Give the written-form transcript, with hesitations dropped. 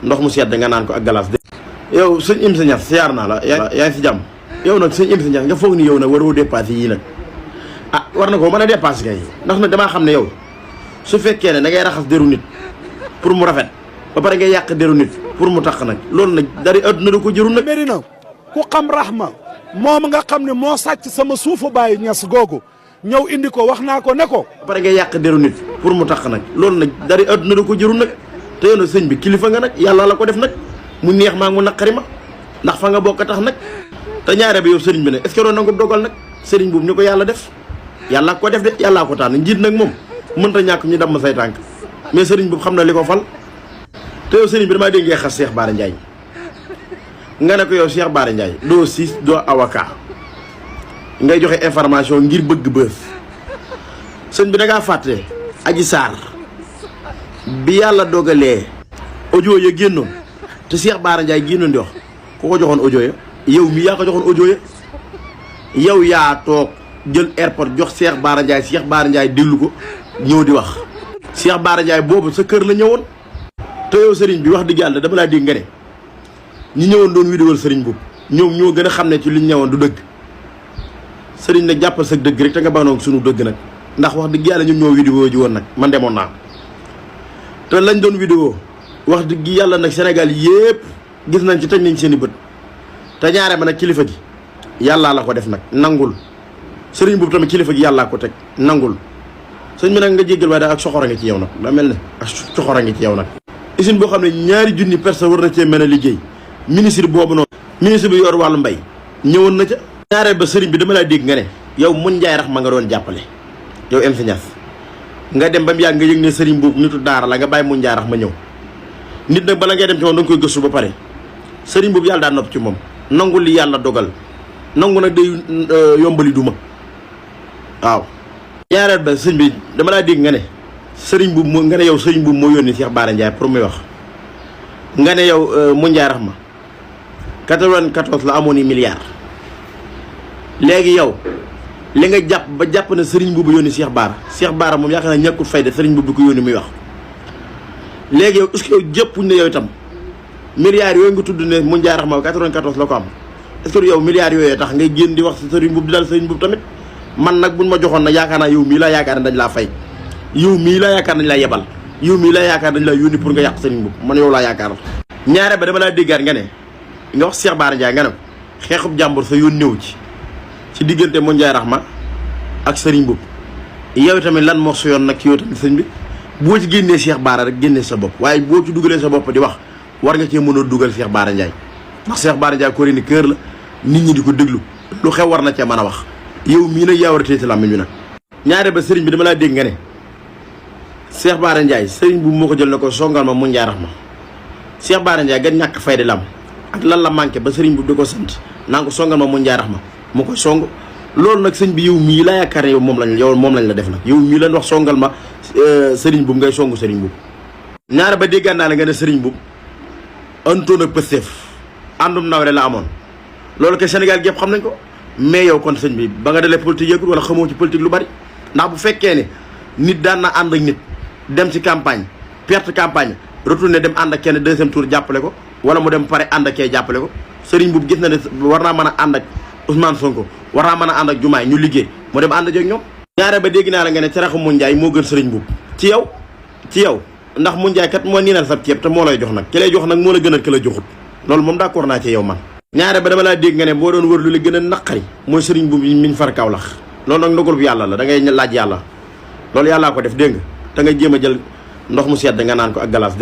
ndox mu sedd nga naan ko ak glace de. yow sëñ Imsa Niass siyaar naa la yaa ngi si jàmm. yow nag sëñ Imsa Niass nga foog ni yow nag waroo dépassé yii nag ah war na koo mën a dépassé kay ndax nag damaa xam ne yow su fekkee ne da ngay raxas deru nit pour mu rafet ba pare ngay yàq deru nit pour mu tax nag loolu nag dari adduna da ko jërul nag. bëri na ku xam Rahma moom nga xam ne moo sàcc sama suufu Baye Niass googu ñëw indi ko wax naa ko ne ko. ba pare ngay yàq deru nit pour mu tax nag loolu nag dari adduna da ko jërul nag te yow nag sëñ bi kilifa nga nag yàlla la ko def nag mu neex maa mu naqari ma ndax fa nga bokk tax nag te ñaare bi yow sëriñ bi nag est-ce que doon nangu dogal nag sëriñ boobu ñu ko yàlla def yàlla ko def de yàllaa ko tànn njiit nag moom mënta ñàkk ñu damm say tànk mais sëriñ boobu xam na li ko fal te yow sëriñ bi damaa dégg ngay xas Cheikh Bara Ndiaye nga ne ko yow Cheikh Bara Ndiaye doo siis doo avocat ngay joxe information ngir bëgg bës sëñ bi da ngaa fàtte Adji Sarr bi yàlla dogalee audio ya génnoon te Cheikh Bara Ndiaye génnoon di wax ku ko joxoon audio ya yow mii yaa ko joxoon audio ya yow yaa toog jël airport jox Cheikh Bara Ndiaye Cheikh Bara Ndiaye déglu ko ñëw di wax Cheikh Bara Ndiaye boobu sa kër la ñëwoon te yow sëriñ bi wax dëgg yàlla dama laa dégg nga ne ñi ñëwoon doon vidéo sëriñ boobu ñoom ñoo gën a xam ne ci liñ ñëwoon du dëgg sëriñ nag jàppal sa dëgg rek te nga banoog suñu dëgg nag ndax wax dëgg yàlla ñun ñoo vidéo ji woon nag man demoon naa te lañ doon vidéo wax dëgg yàlla nag Sénégal yépp gis nañ ci teg nañ seen i bët te ñaare ma nag kilifa gi yàllaa la ko def nag nangul sëriñ boobu tamit kilifa gi yàllaa ko teg nangul sëñ bi nag nga jéggal waaye daal ak soxora nga ci yow nag da mel ne ak soxora nga ci yow nag usine boo xam ne 2 junni personne war na cee mën a liggéey ministre boobu noonu ministre bi yor wàllu mbay ñëwoon na ca ñaare ba sëriñ bi dama laa dégg nga ne yow mun njaay rax ma nga doon jàppale yow Imsa Niass nga dem ba mu yàgg nga yëg ne sëriñ boobu nitu daara la nga bàyyi mun njaay rax ma ñëw nit nag bala ngay dem ci moom da nga koy gëstu ba pare sëriñ boobu yàlla daa nopp ci moom nangu li yàlla dogal nangu nag day yombali duma waaw ñaareel ba sëñ bi dama laa dégg nga ne sëriñ boobu moo nga ne yow sëriñ boobu moo yónni Cheikh Bara Ndiaye pour muy wax nga ne yow mu njaay rax ma 94 la amoon i milliards léegi yow li nga jàpp ba jàpp ne sëriñ boobu yónni Cheikh Bara moom yaakaar naa ñàkkul fayda sëriñ boobu ko yónni muy wax léegi yow est-ce que yow jëppuñ ne yow itam milliards yooyu nga tudd ne mu njaay rax ma 94 la ko am est-ce que yow milliards yooyu tax ngay génn di wax sa sëriñ boobu di dal sëriñ boobu tamit man nag buñ ma joxoon nag yaakaar naa yow mii laa yaakaar ne dañ laa fay yow mii laa yaakaar dañ laa yebal yow mii laa yaakaar dañ laa yónni pour nga yàq sëriñ boobu man yow laa yaakaar ñaare ba dama laa déggaat nga ne nga wax Cheikh Bara Ndiaye nga ne xeexub jàmbur sa yoon néew ci diggante mu njaay rax ma ak sëriñ boobu yow tamit lan moo sa yoon nag yow tamit sëñ bi boo ci génnee Cheikh Bara rek génnee sa bopp waaye boo ci dugalee sa bopp di wax war nga cee mën a dugal Cheikh Bara Ndiaye ndax Cheikh Bara Ndiaye kori ni kër la nit ñi di ko déglu lu xew war na cee mën a wax yow mii nag yaa war a téye sa làmmiñ bi nag ñaare ba sëriñ bi dama laa dégg nga ne Cheikh Bara Ndiaye sëriñ bu moo ko jël na ko songal ma mu njaay rax ma Cheikh Bara Ndiaye gan ñàkk fayda lam ak lan la manqué ba sëriñ bu di ko sant naa ko songal ma mu njaay rax ma mu koy song loolu nag sëñ bi yow mii laa yaakaar ne yow moom lañ la def nag yow mii lañ wax songal ma sëriñ boobu ngay songu sëriñ boobu ñaare ba déggaan naa la nga ne sëriñ boobu antoon ak Pastef àndum nawle la amoon loolu ke Sénégal gépp xam nañ ko mais yow kon sëñ bi ba nga dalee politique yëgul wala xamoo ci politique lu bari ndax bu fekkee ne nit daan na ànd ak nit dem ci campagne perte campagne retourné dem ànd ak kenn 2e tour jàppale ko wala mu dem pare ànd ak kee jàppale ko sëriñ boobu gis na ne war naa mën a ànd ak Ousmane Sonko war naa mën a ànd ak Diomaye ñu liggéey mu dem ànd ak ñoom ñaare ba dégg naa la nga ne ceraxu mu njaay moo gën sëriñ boobu ci yow ndax mu njaay kat moo niinal sab ceeb te moo lay jox nag ki lay jox nag moo la gënal ki la joxut loolu moom d'accord naa ci yow man ñaare ba dama laa dégg nga ne boo doon wër lu la gën a naqari mooy sëriñ boobu miñ far Kaolack loolu nag ndogal bu yàlla la da ngay laaj yàlla loolu yàllaa ko def dégg nga te nga jéem a jël ndox mu sedd nga naan ko ak glace